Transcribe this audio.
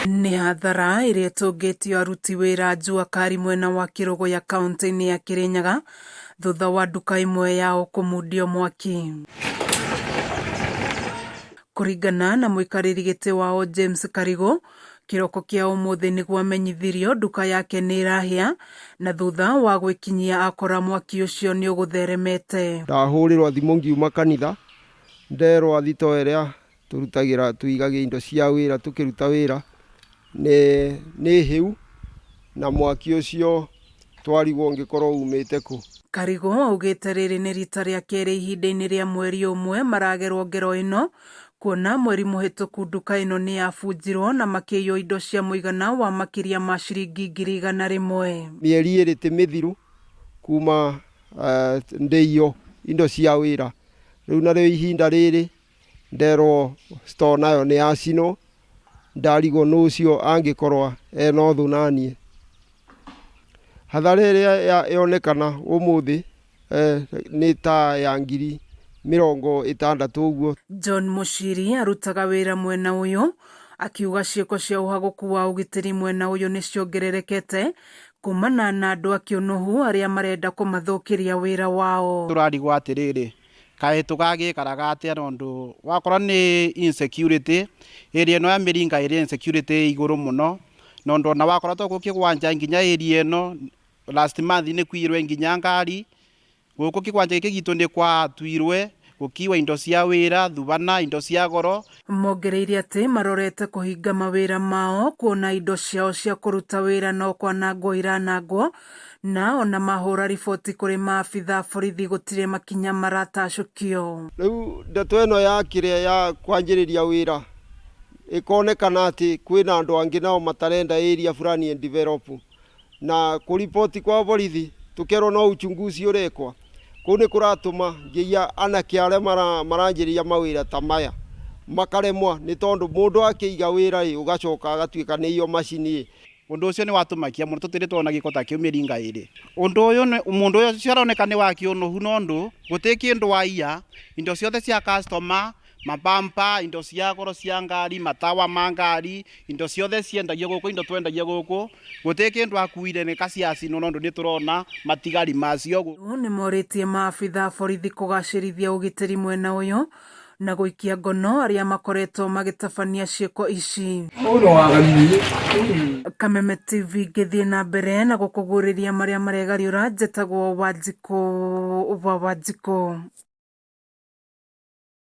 Nĩ hathara ĩrĩa ĩtũngĩtio aruti wĩra a Jua Kali mwena wa Kĩrũgũya kauntĩ-inĩ ya Kĩrĩnyaga thutha wa nduka ĩmwe yao kũmundio mwaki. Kũringana na mũikarĩri gĩtĩ wao James Karigũ, kĩroko kĩa ũmũthĩ nĩguo amenyithirio nduka yake nĩ ĩrahĩa na thutha wa gwĩkinyia akora mwaki ũcio nĩ ũgũtheremete. Ndahũrĩrwo thimũ ngiuma kanitha nderwo thitoo ĩrĩa tũrutagĩra tũigagĩra indo cia wĩra tũkĩruta wĩra nĩ nĩ hĩu na mwaki ũcio twarigwo ũngĩkorwo umĩte kũ. Karigũ augĩte rĩrĩ nĩ rita rĩa kerĩ ihinda-inĩ rĩa mweri ũmwe maragerwo ngero ĩno kuona mweri mũhĩtũku nduka ĩno nĩ yabunjirwo na makĩiywo indo cia mũigana wa makĩria ma ciringi 100,000. Mĩeri ĩrĩ ti mĩthiru kuma ndĩiywo indo cia wĩra rĩu narĩo ihinda rĩrĩ nderwo store nayo nĩ yacinwo ndarigwo nũ ũcio angĩkorwo ena ũthũ naniĩ. Hathara ĩrĩa yonekana ũmũthĩ nĩ ta ya 60,000 ũguo. John Muchiri arutaga wĩra mwena ũyũ akiuga ciĩko cia ũhagũku wa ũgitĩri mwena ũyũ nĩ ciongererekete kumana na andũ a kĩũnũhu arĩa marenda kũmathũkĩria wĩra wao. Tũrarigwo atĩrĩrĩ, kaĩ tũgagĩikaraga atĩa nondũ wakorwo nĩ insecurity area ĩno ya Mĩringa ĩrĩ insecurity ĩ igũrũ mũno nondũ ona wakorwo to gũkũ kĩgwanja nginya area ĩno last month nĩ kuiyirwe nginya ngari gũkũ kĩgwanja gĩkĩ gitũ nĩ gwatuirwe gũkiwa indo cia wĩra thubana indo cia goro. Mongereire atĩ marorete kũhinga mawĩra mao kuona indo ciao cia kũruta wĩra no kwanangwo iranangwo na ona mahũra riboti kũrĩ maabitha borithi gũtirĩ makinya maratacũkio. Rĩu ndeto ĩno ya kĩrĩa ya kwanjĩrĩria wĩra ĩkonekana atĩ kwĩna andũ angĩ nao matarenda area fulani develop na kũriboti kwa borithi tũkerwo no uchunguzi ũrekwa kũu nĩ kũratũma nginya anake arĩa maranjĩrĩria mawĩra ta maya makaremwa nĩ tondũ mũndũ akĩiga wĩra ĩ ũgacoka agatuĩka nĩ iyo macini ĩ. Ũndũ ũcio nĩ watũmakia mũno tũtirĩ tuona gĩko ta kĩu Mĩringa ĩrĩ. Ũndũ ũyũ mũndũ ũyũ ũcio aroneka nĩ wa kĩũnũhu nondũ gũtirĩ kĩndũ waiya, indo ciothe cia customer, mabampa, indo cia goro cia ngari, matawa ma ngari, indo ciothe ciendagio gũkũ, indo twendagia gũkũ, gũtirĩ kĩndũ akuire nĩ kaciacinwo nondũ nĩ tũrona matigari macio. Nĩ morĩtie maabitha a borithi kũgacĩrithia ũgitĩri mwena ũyũ na gũikia ngono arĩa makoretwo magĩtabania ciĩko ici. Kameme TV ngĩthiĩ na mbere na gũkũguũrĩria marĩa maregariũra, njĩtagwo Wanjikũ wa Wanjikũ.